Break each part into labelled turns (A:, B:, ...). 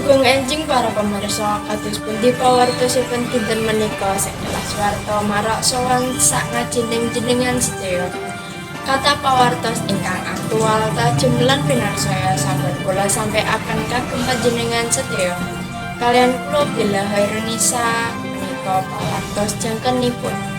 A: Sugeng enjing para pamirsa, kados pundi pawartosipun dinten menika? Sekelas warta marak sowan sak ngajening jenengan sedaya. Kathah pawartos ingkang aktual, tajem lan pinarsaya sampun kula sampaiaken kagem panjenengan sedaya. Kaliyan kula, Bella Hairunisa, menika pawartos jangkenipun.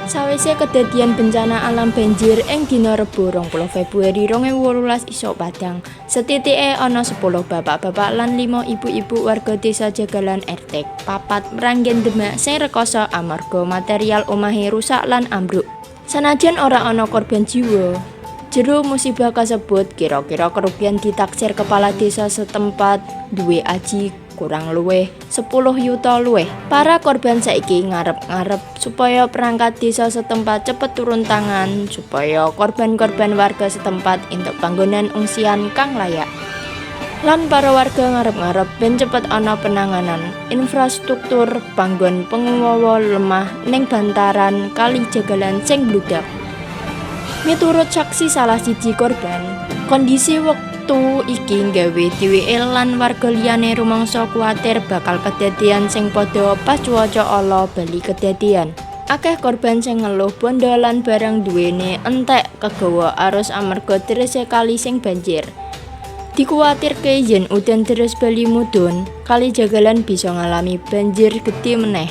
A: Sawise kedadian bencana alam banjir ing dina Rebo 20 Februari 2018 isuk padang, setitike ana 10 bapak-bapak lan 5 ibu-ibu warga Desa Jagalan RT 4 Mranggen, Demak sing rekoso amarga material omahe rusak lan ambruk. Sanajan ora ana korban jiwa, jero musibah kasebut kira-kira kerugian ditaksir kepala desa setempat duwe aji kurang luwih 10 yuta luwih. Para korban saiki ngarep-ngarep supaya perangkat desa setempat cepet turun tangan supaya korban-korban warga setempat entuk panggonan ungsian kang layak. Lan para warga ngarep-ngarep ben cepet ana penanganan infrastruktur panggon penguwawa lemah ning bantaran Kali Jagalan sing mbludak. Miturut saksi salah siji korban, kondisi wektu iki nggawe dheweke lan warga liyane rumangsa kuwatir bakal kedadian sing padha pas cuaca ala bali kedadian. Akeh korban sing ngeluh bondo lan barang duwene entek kegawa arus amarga derese kali sing banjir. Dikuwatirke yen udan deres bali mudhun, Kali Jagalan bisa ngalami banjir gedhe meneh.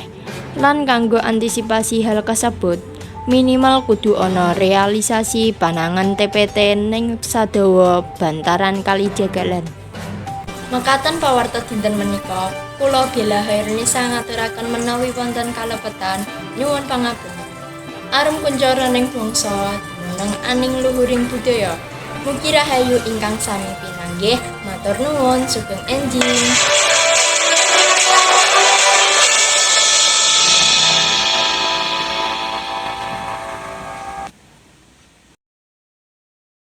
A: Lan kanggo antisipasi hal kasebut, minimal kudu ana realisasi panangan TPT ning sadawa bantaran Kali Jagalan. Mekaten pawarta dinten menika, kula, Bella Hairunisa, ngaturaken menawi wonten kalepetan nyuwun pangapunten. Arum kuncaraning bangsa jumeneng aning luhuring budaya. Mugi rahayu ingkang sami pinanggih, matur nuwun, sugeng enjing.